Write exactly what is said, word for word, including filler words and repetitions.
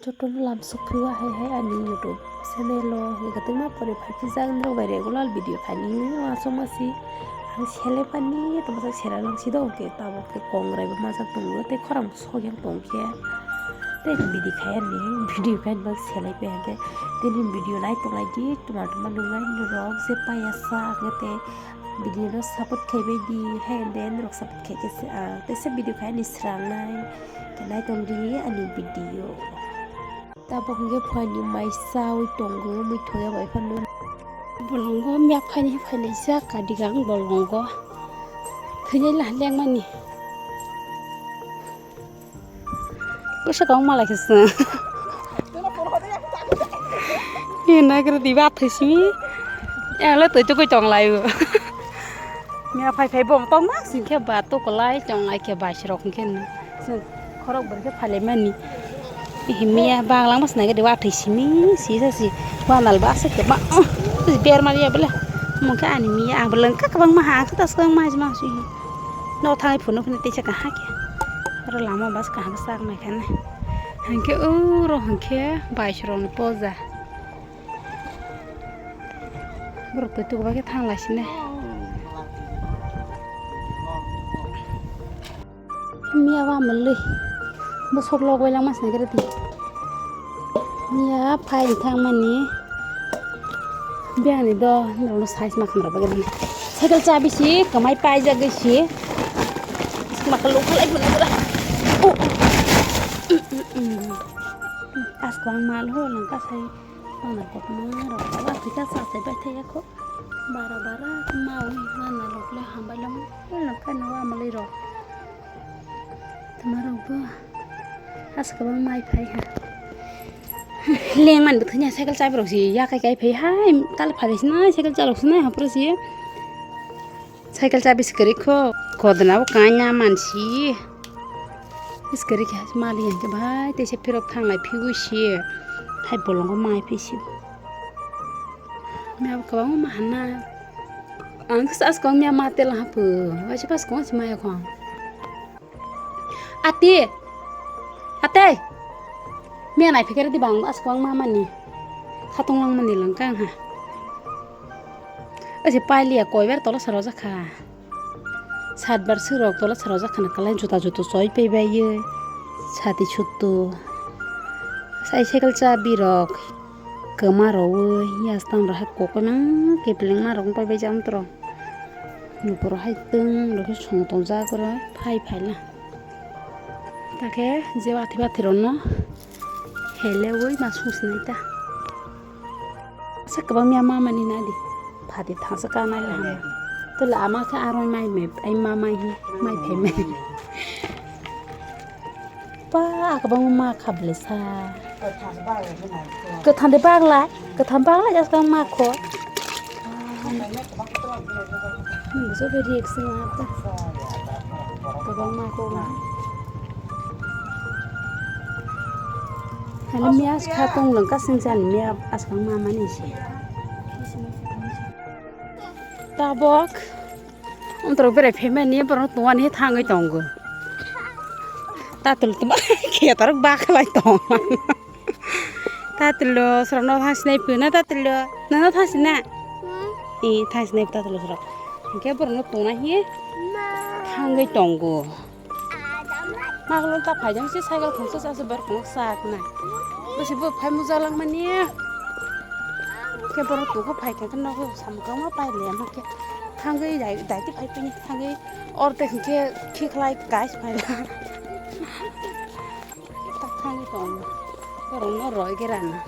Jotono lamsok phio hai hai ani YouTube channel o hwnkhe kwtwma pore phaikhe jak norok bai regular video khainai uansukma si ang selai mani tongmasa sera langsi do hwnkhe tabuk khe kongrai bo majak tongo tei khorang sokya tongkhe tei bidi khai ani video khai bak selai pai hwnkhe tini video nai tonglai di tuma tuma nungnai norok je paiya sa hwnkhe tei video no support khaibai di hai and then norok support khaikhe se ang teisa video khai ani srangnai. Khe naitong di ani video. Tabuk hwnkhe phuaini mai chaui tongo, muitu ya bai phano. Bolongo mia phaini phailaijak kadigang bolongo. Thwinai la lengmani. Bwswk kok malai khe se. Ina kre diba thwi simi. Elo twi tukui tong lai o. Mia phai phai bo tong ma sing khe ba tukulai tong lai khe bai srok hwnkhe no. Khorok bwrwi khe phalai mani. Himya banglang mas nai gede wathwi simi si sa si. Wanal ba se khe ba. Ber mari ya bele. Mungkhe ani miya ang beleng ka kabang ma ha ang khe tas kabang ma ha ma si. No thangai phunu phunu teisa kaha khe. Aro lama bas kaha bwsa nai khe nai. Hwnkhe uro hwnkhe bai srok ni poja. Borok twi tukuba khe thang lai sini. Miya wa mwlwi bwswk lok bai langma sini khe rwdi. Miya phai thang mani biyang ni do norok no size ma khamra bagwi mani. Cycle chabi si kwmai paijak gwi si ma kha lok khalai mani bwla. As kwbang mal ho lang ka sai. Tongna kotorma rok ba thika sa se bai thaya kho. Bara bara mawi nana rok le hambai long. Long kai no amalai rok. Tama rok bo. As kabang mai phai ha. Leng man bwthanya cycle chabi rok si ya kai kai phai hai tal phari sinai cycle chalok sinai hapra si. Cycle chabi se kwrwi kho, kodona bo kanya mansi. Is kwrwi khe mali hwnkhe bhai teisa phirok thanglai phigwi si. Hai bolongo mai phisi. Mia bo kwbangma ma hanna. Ang khe as kong mia ma tel hapu. Waisa pas kong si maya kho. Ati! Ate! Miya nai phikhe rwdi bang as kwbang ma mani. Khatong lang mani lang kang ha. Ase pailiya koibar tola saro jakha. Satbar sirok tola saro jakha na kalai juta jutu choi paibai ye. Sati suttu. Sai cycle chabi rok. Kwma rwi yastam rok hai kokoi mang kiplingma rok wng pai bai jam tro. Nokoro hai tong rok song tongjak oro phai phai la. Takhe je watwi watwi rokno heleui ma sung sinai ta. Asa kwbangma mamani nadi phati thangsa kanai la hama. Tole ama khe aroi mai mai ai mamai hi mai phai mai. Pa, ah, kwbangma ma kha bwlai sa. Kwthang de bagla, kwthang bagla just kang ma kho. Hmm, so very excited. Kwbangma kho. Hali miya as kha tong lang ka sing san miya as kang ma mani se. Tabok. Ontorok berai phaimani borok tongani he thangwi tongo. Tatul tuma khe torok bakhlai tong. Tatul lo srokno thang sinai puna tatul lo. Nono thang sina? E thang sinai tatul lo srok. Hingke borokno tongna he thangwi tongo. Makhlo ta phaijak se cycle khungsa sa se bar khungsa sak na. Bwsi bo phai muja langmani. Khe borok tongkha phai khe nogo samung kwbangma pai le ma khe thangwi dai dai te phai pini thangwi or te khe khe khlai guys phai la. Tak thangwi tong. Borok no roi ge rana.